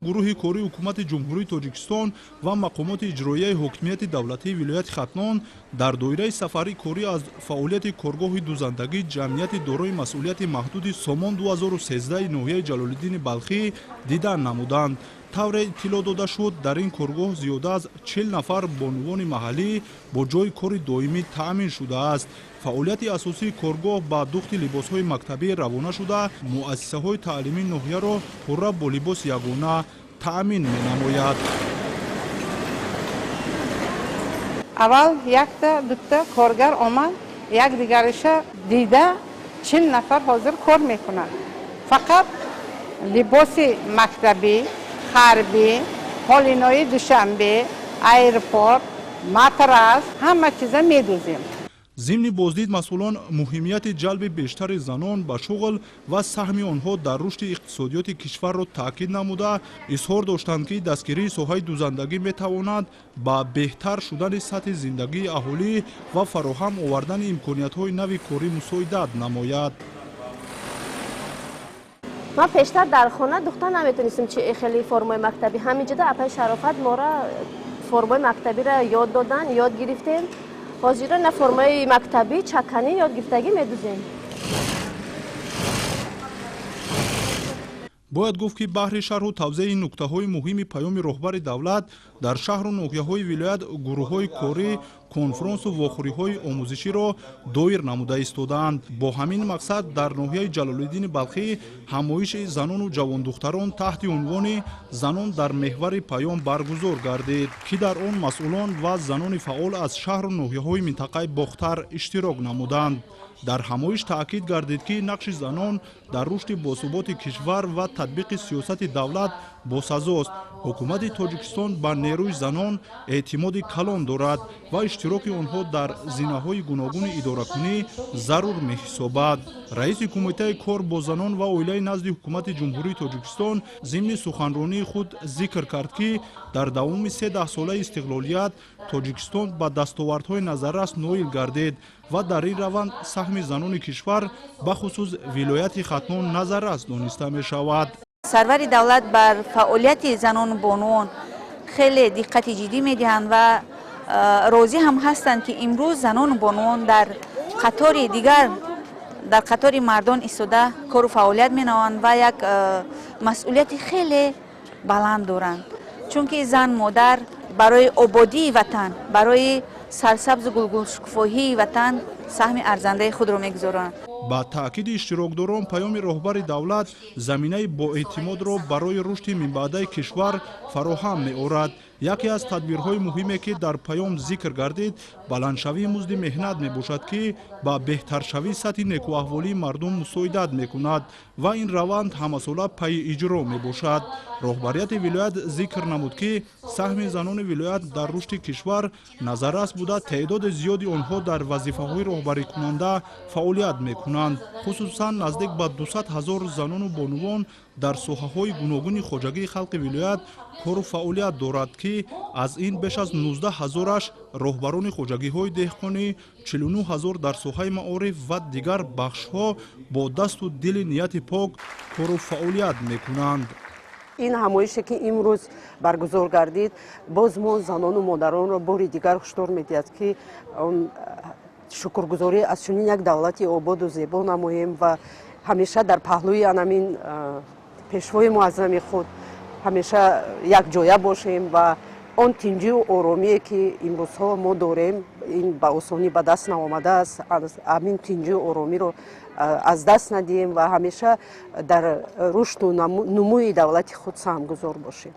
Гурӯҳи кории ҳукумати Ҷумҳурии Тоҷикистон ва мақомоти иҷроияи ҳокимияти давлатии вилояти Хатлон дар доираи сафари корӣ аз фаъолияти коргоҳи дузандагӣ ҷамъияти дорои масъулияти маҳдуди Сомон 2013 ноҳияи Ҷалолиддини Балхӣ дидан намуданд. Тавре иттилоъ дода шуд, дар ин коргоҳ зиёда аз 40 нафар бонувони маҳаллӣ бо ҷойи кори доимӣ таъмин шудааст. Фаъолияти асосии коргоҳ ба духти либосҳои мактабӣ равона шуда, муассисаҳои таълимии ноҳияро пурра бо либоси ягона таъмин менамояд. Аввал якта дута коргар омад, якдигариша дида, 40 нафар ҳозир кор мекунанд. Фақат либоси мактабӣ, ҳарбӣ, ҳолинои Душанбе, аэропорт, матрас, ҳама чиза медӯзем. Зимни боздид масъулон муҳимияти ҷалби бештари занон ба шуғл ва саҳми онҳо дар рушди иқтисодиёти кишварро таъкид намуда, изҳор доштанд, ки дастгирии соҳаи дузандагӣ метавонад ба беҳтар шудани сатҳи зиндагии аҳолӣ ва фароҳам овардани имкониятҳои нави корӣ мусоидат намояд. Ман пештар дар хона духта наметонистам, чи хеле формаи мактабӣ. Ҳаминҷода апаи Шарофат моро формаи мактабиро ёд додан, ёд гирифтем. Ҳозира на формаи мактабӣ, чаканӣ ёд гирифтагӣ медузем. Бояд гуфт, ки баҳри шарҳу тавзеҳи нуктаҳои муҳими паёми роҳбари давлат дар шаҳру ноҳияҳои вилоят гурӯҳҳои корӣ, конфронсу вохӯриҳои омӯзиширо доир намуда истодаанд. Бо ҳамин мақсад дар ноҳияи Ҷалолиддини Балхӣ ҳамоиши занону ҷавондухтарон таҳти унвони «Занон дар меҳвари паём» баргузор гардид, ки дар он масъулон ва занони фаъол аз шаҳру ноҳияҳои минтақаи Бохтар иштирок намуданд. Дар ҳамоиш таъкид гардид, ки нақши занон дар рушди босуботи кишвар ва татбиқи сиёсати давлат босазост. Ҳукумати Тоҷикистон ба нерӯи занон эътимоди калон дорад ва иштироки онҳо дар зинаҳои гуногуни идоракунӣ зарур меҳисобад. Раиси Кумитаи кор бо занон ва оилаи назди Ҳукумати Ҷумҳурии Тоҷикистон зимни суханронии худ зикр кард, ки дар давоми се даҳсолаи истиқлолият Тоҷикистон ба дастовардҳои назаррас ноил гардид ва дар ин раванд саҳми занони кишвар, бахусус вилояти Хатлон, назаррас дониста мешавад. Сарвари давлат бар фаъолияти занону бонувон хеле диққати ҷиддӣ медиҳанд ва розӣ ҳам ҳастанд, ки имрӯз занону бонувон дар қатори дигар, дар қатори мардон истода кору фаъолият менамоянд ва як масъулияти хеле баланд доранд, чунки зан, модар барои ободии ватан, барои сарсабзу гулгулшукуфоҳии ватан саҳми арзандаи худро мегузоранд. Ба таъкиди иштирокдорон, паёми роҳбари давлат заминаи боэътимодро барои рушди минбаъдаи кишвар фароҳам меорад. Яке аз тадбирҳои муҳиме, ки дар паём зикр гардид, баландшавии музди меҳнат мебошад, ки ба беҳтаршавии сатҳи некӯаҳволии мардум мусоидат мекунад ва ин раванд ҳамасола пайи иҷро мебошад. Роҳбарияти вилоят зикр намуд, ки саҳми занони вилоят дар рушди кишвар назаррас буда, теъдоди зиёди онҳо дар вазифаҳои роҳбарикунанда фаъолият мекунанд. Хусусан наздик ба 200 ҳазор занону бонувон дар соҳаҳои гуногуни хоҷагии халқи вилоят кору фаъолият дорад, ки аз ин беш аз 19 ҳазораш роҳбарони хоҷагиҳои деҳқонӣ, 49 ҳазор дар соҳаи маориф ва дигар бахшҳо бо дасту дили нияти пок кору фаъолият мекунанд. Ин ҳамоише, ки имрӯз баргузор гардид, боз мо занону модаронро бори дигар ҳушдор медиҳад, ки он шукргузорӣ аз чунин як давлати ободу зебо намоем ва ҳамеша дар паҳлӯи анамин пешвои муаззами худ ҳамеша якҷоя бошем ва он тинҷию оромие, ки имрӯзҳо мо дорем, ин ба осонӣ ба даст наомадааст. Ҳамин тинҷию оромиро аз даст надиҳем ва ҳамеша дар рушду нумӯи давлати худ саҳмгузор бошем.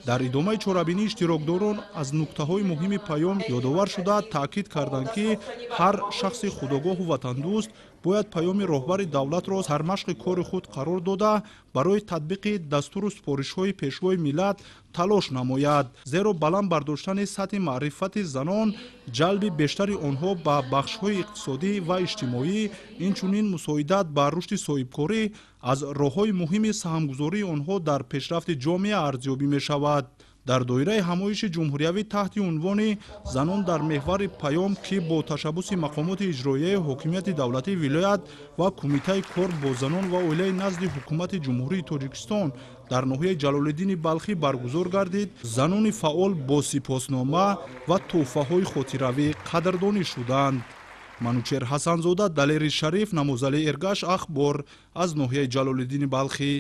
Дар идомаи чорабинӣ иштирокдорон аз нуктаҳои муҳими паём ёдовар шуда, таъкид карданд, ки ҳар шахси худогоҳу ватандӯст бояд паёми роҳбари давлатро сармашқи кори худ қарор дода, барои татбиқи дастуру супоришҳои пешвои миллат талош намояд, зеро баланд бардоштани сатҳи маърифати занон, ҷалби бештари онҳо ба бахшҳои иқтисодӣ ва иҷтимоӣ, инчунин мусоидат ба рушди соҳибкорӣ аз роҳҳои муҳими саҳмгузории онҳо дар пешрафти ҷомеа арзёбӣ мешавад. Дар доираи ҳамоиши ҷумҳуриявӣ таҳти унвони «Занон дар меҳвари паём», ки бо ташаббуси мақомоти иҷроияи ҳокимияти давлатии вилоят ва Кумитаи кор бо занон ва оилаи назди Ҳукумати Ҷумҳурии Тоҷикистон дар ноҳияи Ҷалолиддини Балхӣ баргузор гардид, занони фаъол бо сипоснома ва тӯҳфаҳои хотиравӣ қадрдонӣ шуданд. Манучер Ҳасанзода, Далери Шариф, Намозали Эргаш, «Ахбор» аз ноҳияи Ҷалолиддини Балхӣ.